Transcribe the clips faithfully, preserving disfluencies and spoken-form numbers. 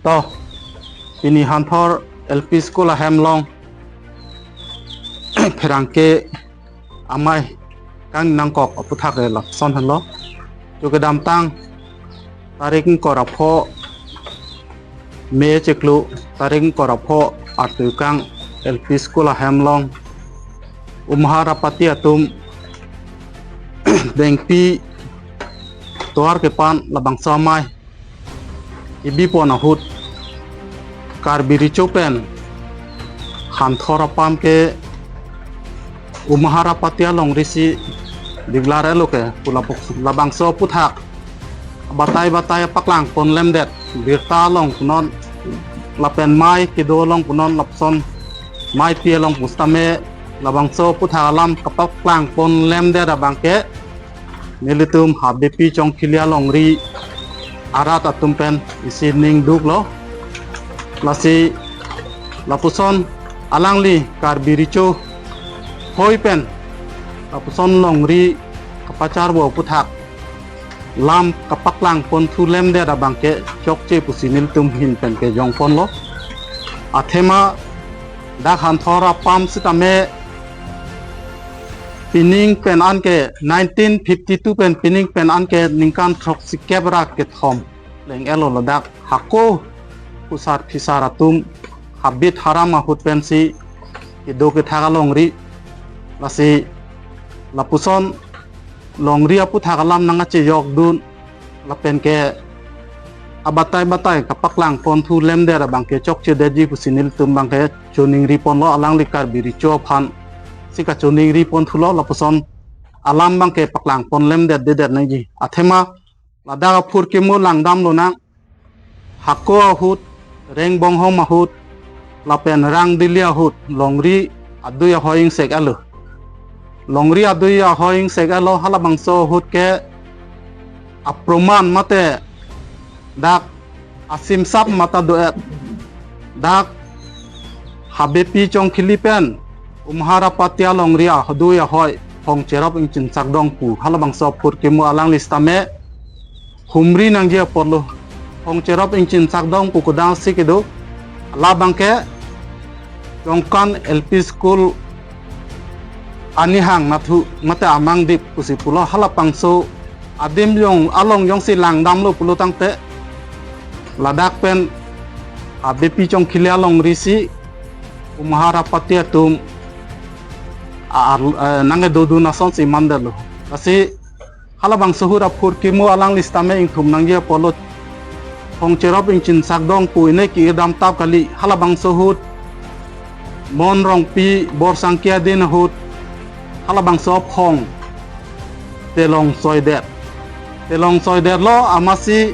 To, pini Hanthor L P School ahem along pherangke amei kangnangkok aputhak ke lapuson henlo. Cho kedamtang tarik ingkoi ra pho May chiklo, tarik ingkoi ra pho artukang L P School ahem along Umhar apati atum dengpi tovar kepan labangso amei kebipon ahut Karbi Recho pen Hanthor apam ke Umhar apati alongri si declare-lo ke pu lapu-, labangso aputhak batai batai paklang pon lemdet, birta along punon lapen amei kedo along punon lapuson amei pi along pusitame labangso aputhak alam kapaklang pon lemdet abang ke nelitum Habepi Chongkhili alongri arat atum pen isi ning duklo. Lasi lapuson alangli Karbi Recho hoi pen lapuson longri kapacharvo aputhak alam kapaklang ponthu lemdet abang ke chokche pusi nelitum ahin pen kejong ponlo. Athema dak Hanthor apam sitame pining pen an ke nineteen fifty-two pen pining pen an ke ningkan throksikep ra kethom pleng-etlo, ladak hako phusar phisar atum habit haram ahut pensi kedo kethak alongri. Lasi lapuson longri aputhak alam nangkachejokdun lapen ke abatai batai kapaklang ponthu lemdet abang ke chokchedetji pusi nelitum abang ke choningri ponlo, alangli Karbi Recho aphan si kachoningri ponthulo, lapuson alam abang ke paklang pon lemdetdedet nangji. Athema ladak aphurkimo langdam lonang. Hako ahut, Rengbonghom ahut, lapen Rangdili ahut longri adui ahoi ingsek-etlo. Longri adui ahoi ingsek-etlo, halabangso ahut ke aproman mate dak asimsap mata do-et, dak Habepi Chongkhili pen Umhar apati alongri adui ahoi Phongcherop Ingchin Sakdong pu halabangso aphurkimo alangli sitame humri nangji apotlo. Phongcherop Ingchin Sakdong pu kodang si kedo, labang ke Chongkan L P School anihang nathu mate amangdip pusi pulo, halabangso adim jong along jongsi langdamlo pulo tangte ladak pen Habepi Chongkhili alongri si Umhar apati atum a-, ar-, eh, nangkedodun asonsi mandetlo. Lasi halabangso ahut aphurkimo alangli sitame ingthum nangji apotlo. Phongcherop Ingchin Sakdong pu ine ke-irdam tap kali, halabangso ahut Mon Rongpi Borsangki adin ahut halabangso aphong telong soidet. Telong soidetlo, amatsi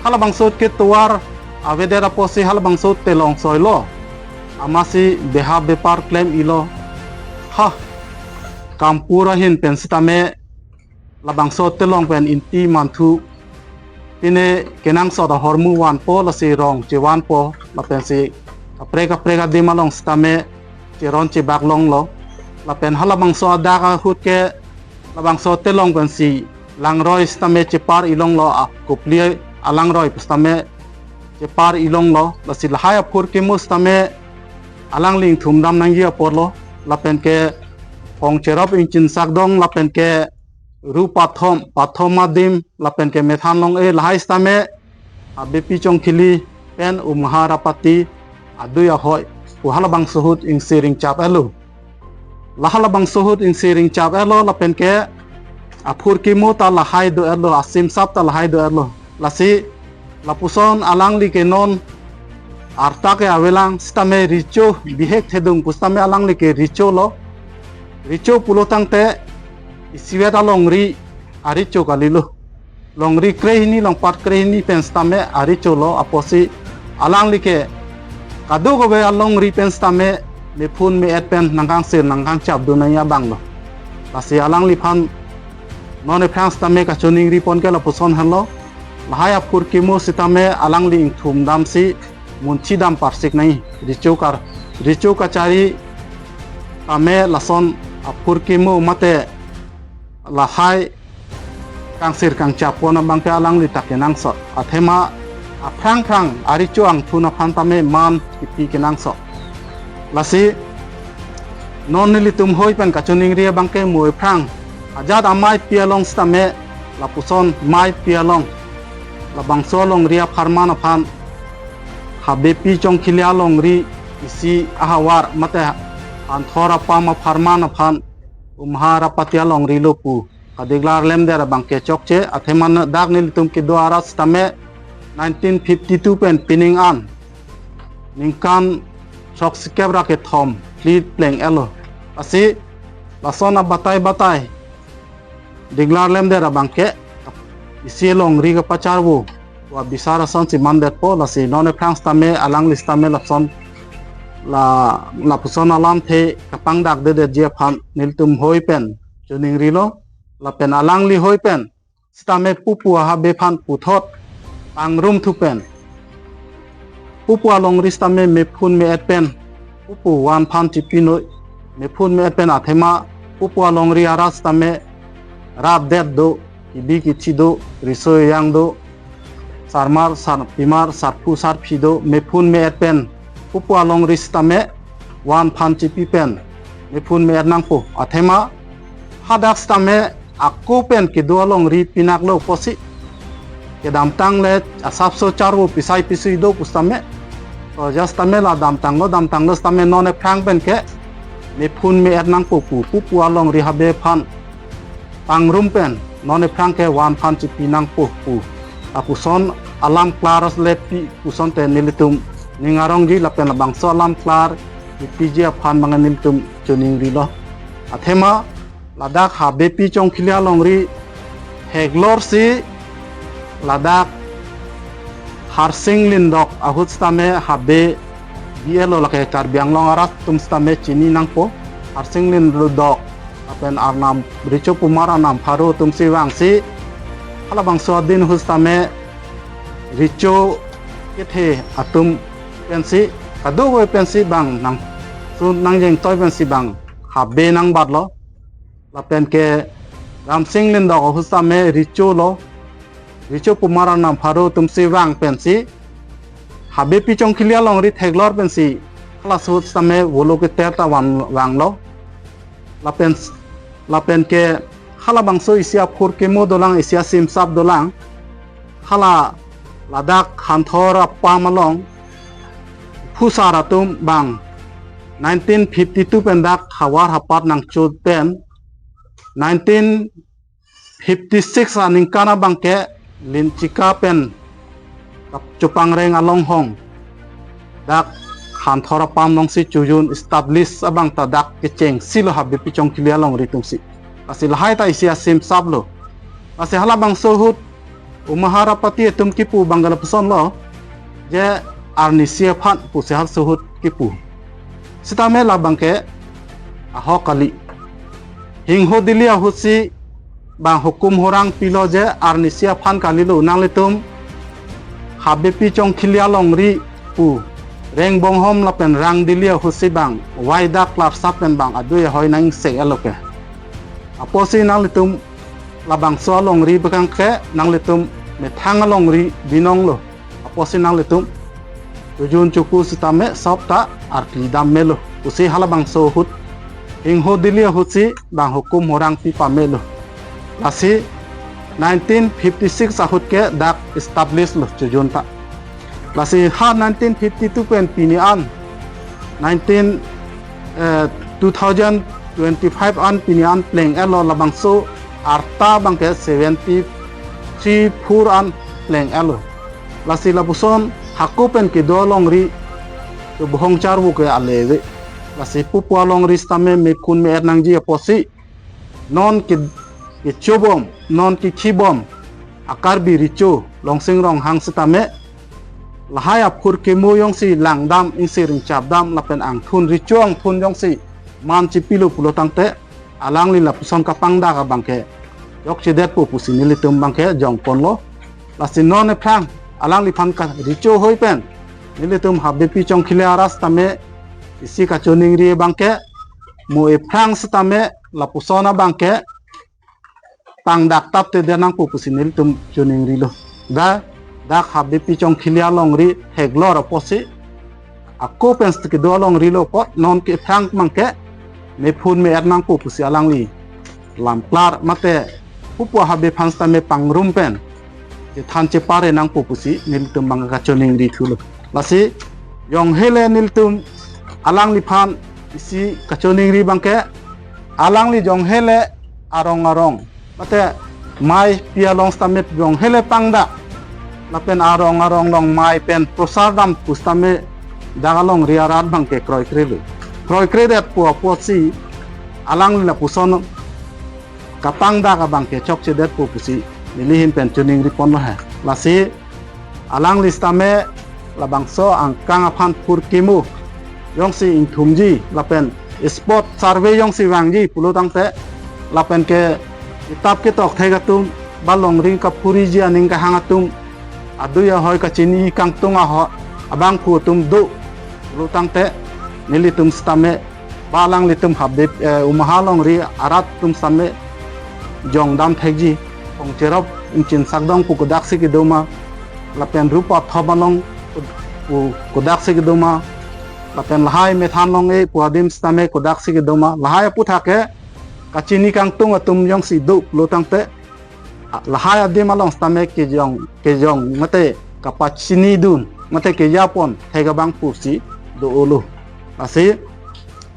halabangso ahut ke tovar avedet apotsi halabangso ahut telong soilo. Amatsi beha bepar klem-ilo. Ha, Kampur ahin pen sitame labangso telong pen inti manthu, pine kenangsot ahormu vanpo, lasi rong chevanpo, lapensi kaprek kaprek adim along sitame cheron chebak longlo. Lapen halabangso adak ahut ke labangso telong pensi langroi sitame chepar-ilonglo, a, Kopili alangroi pu sitame chepar-ilonglo. Lasi lahai aphurkimo sitame alangli ingthum dam nangji apotlo. Lapen ke Phongcherop Ingchin Sakdong lapen ke Ru Pathom, Pathom adim lapen ke Methan Long-e lahai sitame Habepi Chongkhili pen Umhar apati adui ahoi pu halabangso ahut ingsi ringchap-etlo. La halabangso ahut ingsi ringchap-etlo lapen ke aphurkimo ta lahai do-etlo, asimsap ta lahai do-etlo. Lasi lapuson alangli ke non arta ke avelang sitame Recho, bihek thedung pu sitame alangli ke Recholo. Recho pulo tangte isivet alongri arecho kalilo. Longri krehini, longpat krehini pen sitame arecholo, apotsi alangli ke kadokave alongri pen sitame mephun me-et pen nangkangsir nangkangchapdun nangji abanglo. Lasi alangliphan non aphrang sitame kachoningri pon ke lapuson henlo. Lahai aphurkimo sitame alangli ingthum damsi munchi dam parsik nangji. Recho kar, Recho kachari tame lason aphurkimo mate lahai kangsir kangchap pon abang ke alangli ta kenangsot. Athema aphrang phrang arecho angthun aphan tame man kipi kenangsot. Lasi non nelitum hoi pen kachiningri abangke mo ephrang ajat amei pi along sitame lapuson mei pi along labangso alongri apharman aphan Habepi Chongkhili alongri isi ahavar mate Hanthor apam apharman aphan Umha Rapati alongri lo pu kadeklar lemdet abangke chokche. Athema dak nelitum kedo arat sitame nineteen fifty-two pen pining an ningkan throksikep ra kethom phli pleng-etlo. Lasi lason abatai batai deklar lemdet abangke isi alongri kapacharvo pu abisar asonsi mandetpo. Lasi non ephrang sitame alangli sitame lason la lapuson alamthe kapangdakdedetji aphan nelitum hoi pen chiningrilo. Lapen alangli hoi pen sitame pupu ahabe aphan puthot pangrum thu pen pupu alongri sitame mephun me-et pen pupu van aphan chipinoi. Mephun me-et pen athema pupu alongri arat sitame rat det do, kibi kithi do, riso ejang do, sarmar sarpimar, sarphu sarphi do. Mephun me-et pen pupu alongri sitame van aphan chipi pen mephun me-et nangpo. Athema hadak sitame ako pen kedo alongri pinaklo pusi kedamtang le asapso charvo pisai pisui do pu sitame, to ja sitame la damtanglo, damtanglo sitame non ephrang pen ke mephun me-et nangpo pu pupu alongri habe aphan pangrum pen non ephrang ke van aphan chipi nangpo pu lapuson alam klar le pi pu asonte nelitum ning arongji lapen labangso alam klar kipiji aphan abang nelitum chiningrilo. Athema ladak Habepi Chongkhili alongri theklor si ladak Harsing Lindok ahut sitame habe bi-etlo, lake Karbi Anglong arat atum sitame chini nangpo. Harsing Lindok lapen Arnam, Richo Pumar Arnam Pharo atumsi vangsi halabangso adin ahut sitame Richo kethe atum pensi kadokave pensi bang nangsun nangjeng toi pensi bang habe nangbatlo. Lapen ke Ramsing Lindok ahut sitame Richo lo, Richo Pumar Arnam Pharo atumsi vang pensi Habepi Chongkhili alongri theklor pensi halaso ahut sitame volo keter ta vang, vanglo. Lapen lapen ke halabangso isi aphurkimo dolang, isi asimsap dolang. Hala ladak Hanthor apam along phusar atum bang nineteen fifty-two pen dak havar hapat nangchot pen nineteen fifty-six aningkan abangke Linchika pen kap-, Chopangreng along hong dak Hanthor apam alongsi chojun establish abang ta dak kechengsi lo Habepi Chongkhili alongri atumsi. Lasi lahai ta isi asimsap lo. Lasi halabangso ahut Umha Rapati atum kipu abang lapuson lo, je arnisi aphan pusi halaso ahut kipu. Sitame labangke ahok kali. Hingho Dili ahutsi bang hukum horang pilo je arnisi aphan kalilo, nanglitum Habepi Chongkhili alongri pu Rengbonghom lapen Rang Dili ahutsi bang wai dak klarsap pen bang adui ahoi nang sek-etlo ke. Apotsi nanglitum labangso alongri bekang ke nanglitum methang alongri binong lo. Apotsi nanglitum chojun choku sitame sop ta arpi dam melo. Pusi halabangso ahut Hingho Dili ahutsi bang hukum horang pi pamelo. Lasi nineteen fifty-six ahut ke dak establish lo chojun ta. Lasi ha nineteen fifty-two pen pini an nineteen, eh, two thousand twenty-five an pini an pleng-etlo, labangso arta abangke seventy-three four an pleng-etlo. Lasi lapuson hako pen kedo alongri kebohong charvo ke ale ave. Lasi pupu alongri sitame mephun me-et nangji apotsi non ke, kechobom, non kekhibom a-Karbi Richo Longsing Ronghang sitame lahai aphurkimo jongsi langdam, ingsi ringchapdam lapen angthun, Richo angthun jongsi man chipilo pulo tangte alangli lapuson kapangdak abangke jokchedetpo pusi nelitum abangke jongponlo. Lasi non ephrang alangliphan ka Richo hoi pen nelitum Habepi Chongkhili arat sitame isi kachiningri abangke mo ephrang sitame lapuson abangke pangdak taptedet nangpo pusi nelitum chiningrilo. Dak dak Habepi Chongkhili alongri theklor apotsi ako pen kedo alongri lo apot non ke aphrang abangke mephun me-et nangpo pusi alangli lamklar mate pupu Habe aphan sitame pangrum pen kethan chepare nangpo pusi nelitum abang kachoningri thulo. Lasi jonghele nelitum alangliphan isi kachoningri abangke alangli jonghele arong arong mate maipi along sitame jonghele pangdak lapen arong arong along mai pen prosar dam pu sitame dak alongri arat abangke kroikre lo. Kroikredet pu apotsi alangli lapuson kapangdak abangke chokchedet pu pusi neli ahin pen choningri ponlo he. Lasi alangli sitame labangso angkang aphan phurkimo jongsi ingthumji lapen spot survey jongsi vangji pulo tangte lapen ke kitap ketok thek atum ba longri kaphuriji aning kahang atum adui ahoi kachini kangtung aho abangphu atum do pulo tangte nelitum sitame ba alanglitum Habe, eh, Umha alongri arat atum sitame jongdam thekji, Phongcherop Ingchin Sakdong pu kodaksi kedo ma lapen Rupa Thom along pu kodaksi kedo ma lapen lahai Methan Long-e pu adim sitame kodaksi kedo ma lahai aphuthak ke kachini kangtung atum jongsi do pulo tangte lahai adim along sitame kejong kejong mate kapachinidun mate kejapon thek abangphu si do-olo. Lasi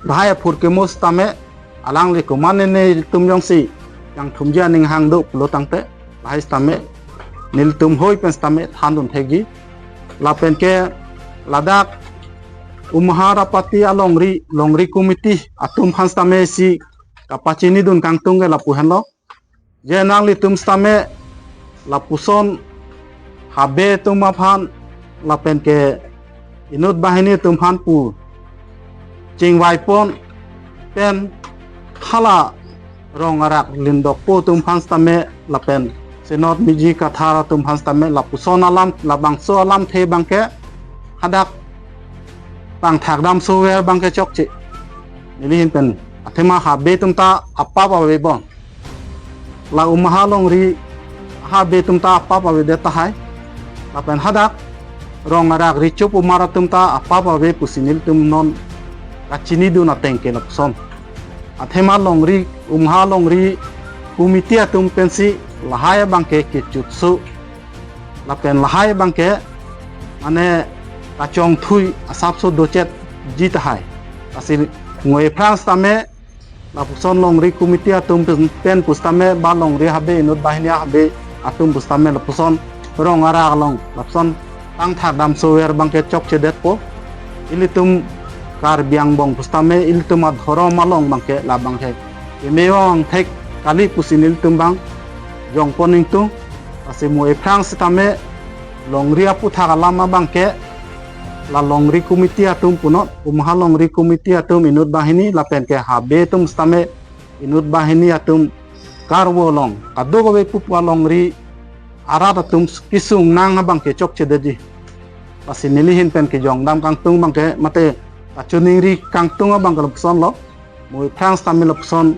lahai aphurkimo sitame alangli komatne netum jongsi kangthumji aning hang do pulo tangte lahai sitame nelitum hoi pen sitame thandun thekji. Lapen ke ladak Umha Rapati alongri longri committee atum aphan sitame si kapachinidun kangtung ke lapu henlo. Je nanglitum sitame lapuson Habe atum aphan lapen ke inut banghini atum aphan pu chingvaipon pen hala rong arak lindokpo atum aphan sitame lapen Senot Miji Kathar atum aphan sitame lapuson alam labangso alamthe abangke hadak pangthak damsover abangke chokche. Neli ahin pen athema Habe atum ta apap avebom. La Umha alongri Habe atum ta apap avedet tahai. Lapen hadak rong arak Richo Pumar atum ta apap ave pusi nelitum non kachinidun ateng ke lapuson. Athema longri Umha alongri committee atum pensi lahai abangke kechutso lapen lahai abangke mane kachongthui asapso dochetji tahai. Lasi mo aphrang sitame lapuson longri committee atum pen pu sitame ba longri Habe inut banghini Habe atum pu sitame lapuson rong arak along lapuson pangthak damsover abangke chokchedetpo. Ilitum Karbi angbong pu sitame ilitum adhorom along abangke labangke kemevang thek kali pusi nelitum abang jongpon ingtung. Lasi mo aphrang sitame longri aphuthak alam abangke la longri committee atum punot, Umha longri committee atum inut banghini lapen ke Habe atum sitame inut banghini atum karvo along kadokave pupu alongri arat atum kesung nang abangke chokchedetji. Lasi neli ahin pen kejongdam kangtung abangke mate kachoningri kangtung abangke lapusonlo. Mo aphrang sitame lapuson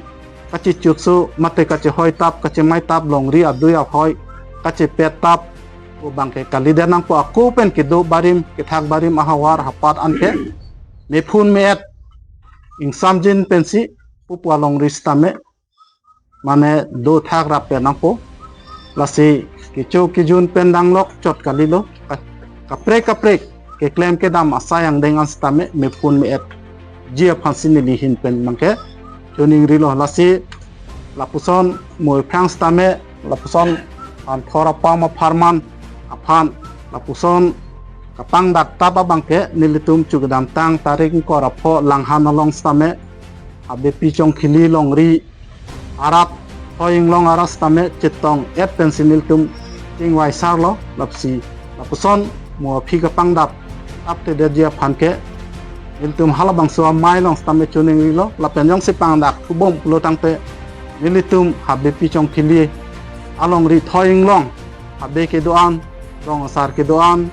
kachechutso mate kachehoitap kachimaitap longri adui ahoi kachepet tap pu abangke kalidet nangpo. Ako pen kedo barim kethak barim ahavar hapat anke mephun me-et ingsamjin pensi pupu alongri sitame mane dothak rap pen nangpo. Lasi kecho kejun pen danglok chot kalilo. Ka-, kaprek kaprek keklem kedam asai angdeng an sitame mephun me-etji aphansi neli ahin pen abangke choningrilo. Lasi lapuson mo aphrang sitame lapuson anthor apam apharman aphan lapuson kapangdak tap abangke nelitum chukdamtang tarik ingkoi ra pho Langhan along sitame Habepi Chongkhili longri arat Thoi Inglong arat sitame chetong-et pensi nelitum chingvai sarlo. Lasi lapuson mo aphi kapangdak tap tedetji aphan ke nelitum halabangso amei along sitame choningrilo. Lapen jongsi pangdak thubom pulo tangte nelitum Habepi Chongkhili alongri Thoi Inglong Habe kedo-an, rong asar kedo-an,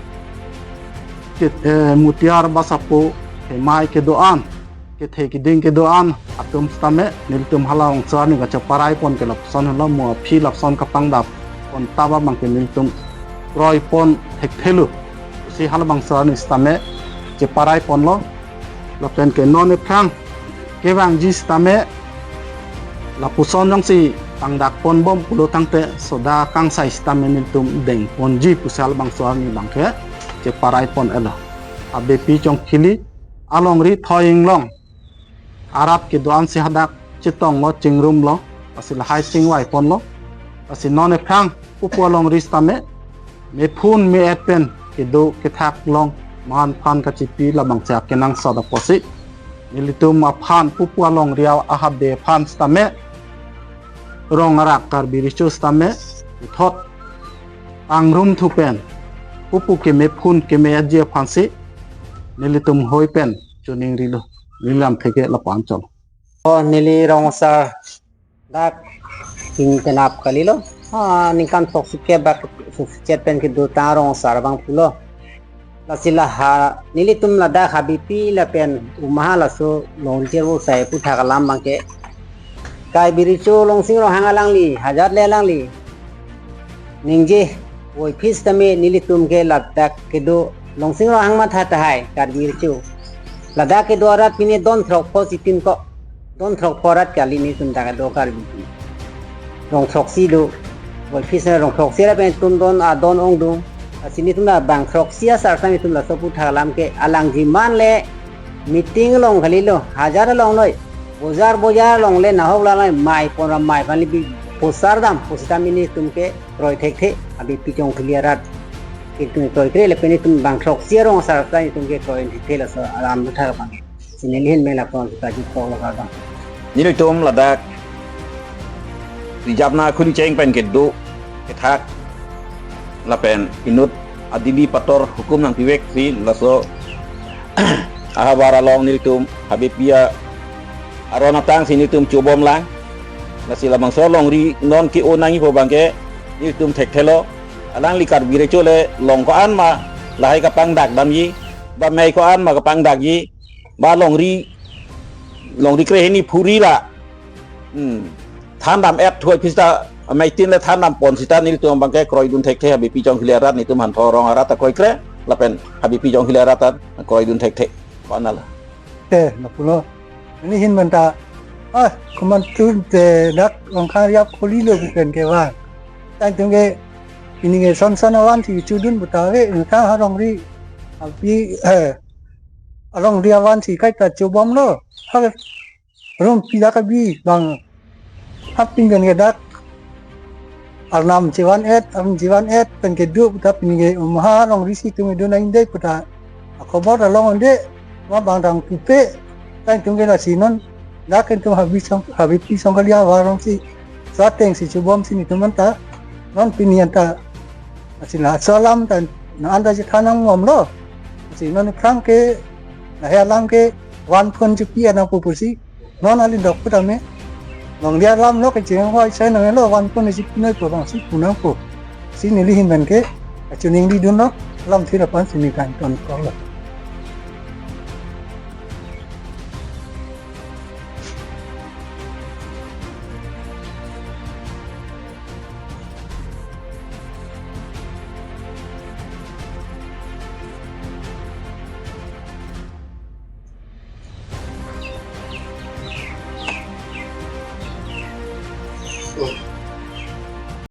ke, eh, Mutiar Basapo hemai kedo-an, kethe keding kedo-an atum sitame nelitum halabangso arni kacheparai pon ke lapuson henlo. Mo aphi lapuson kapangdak pon tap abangke nelitum kroipon thekthelo pusi halabangso arni sitame cheparaiponlo. Lapen ke non ephrang kevangji sitame lapuson jongsi pangdakponbom pulo tangte soda kangsai sitame nelitum dengponji pusi halabangso arni abangke cheparaipon-etlo. Abepi chongkhili alongri thoi inglong arat kedo-ansi hadak chetonglo, chingrumlo, lasi lahai chingvaiponlo. Lasi non ephrang pupu alongri sitame mephun me-et pen kedo kethak long mahan phan kachipi labangso akenangsot apotsi nelitum aphan pupu alongri ahabe aphan sitame rong arak Karbi Recho sitame ithot pangrumthu pen pupu kemephun keme-etji aphansi nelitum hoi pen choningrilo. Neli lamthe ke lapu-an cholo. Oh, neli rong asar dak king tenap kalilo. Ah, ningkan sok sikep bak sok sichet pen kedo ta rong asar abang pulo. Lasi la ha nelitum ladak Habipi lapen Omaha laso longri chervo sai aputhak alam abangke Karbi Recho Longsing Ronghang alangli, hajar le alangli ningje voiphit sitame nelitum ke ladak kedo Longsing Ronghang matha tahai Karbi Recho. Ladak kedo arat pine don throkpho si tin ko. Don throkpho arat kali nelitum dak kedo Karbi. Rong throksi do. Voiphit sitame rong throksi arat pen netum don adon ongdung. Lasi netum la bang throksi asar sitame netum laso aputhak alam ke alang jiman le meeting along kalilo, hajar along noi. Bojar bojar along le nahok la noi, mai pon ra mai aphan le bi posar dam, pusitame netum ke kroi thekthe, Habipi chongkhili arat. Netum kroikre lapen netum bang throksi arong asar sitame netum ke kroi thekthe laso alam aputhak abang. Si neli ahin pen lapu-an sita jutpo lo kardom. Nelitum ladak rijapna khuncheng pen kedo kethak lapen inut adili pator hukum nangpiveksi laso ahavar along nelitum Habipi aron atangsi nelitum chobom lang. Lasi labangso longri non ke-o nangjipo abangke nelitum thekthelo. Alangli Karbi Recho le long ko-an ma lahai kapangdak damji, ba mei ko-an ma kapangdakji, ba longri longri krehini phuri la. Hmm. Than dam-et thuai pista amei tin le than dampon sita nelitum abangke kroidun thekthe Habipi chongkhili arat netum hantho rong arat ta kroikre lapen Habipi chongkhili arat ta kroidun thekthe. Ko-an la. Te, lapulo. Neli ahin pen ta, ah, komantu te dak Rongkhang riap kholi lo pu pen kevang. Tangte ke pini ke son son avansi chudun puta ave, ingkang ha longri, api, eh, alongri avansi kaita chobomlo. Ha, rumpi dak abi bang. Ha pini pen ke dak Arnam chevan-et, arnam chevan-et pen kedo puta pini ke Omaha alongri si netum kedo nangji dei puta. Akhobor along onde ma bang dang pupe. Tangte ke lasi non dak netum Habipi chong, Habipi chongkhili ahavar alongsi sa atengsi chobomsi netum anta non pini anta lasi laso alam ta na anta chethan nangbomlo. Lasi non ephrang ke lahai alam ke van phun chepi-et nangpo pusi non ali dok putame. Longri alam lo kecheng hoi sai nanglo, van phun chepi noi pu abangsi pu nangpo. Si neli ahin pen ke kachiningri dunlo, lamthe aphansi neli than tonkoklo.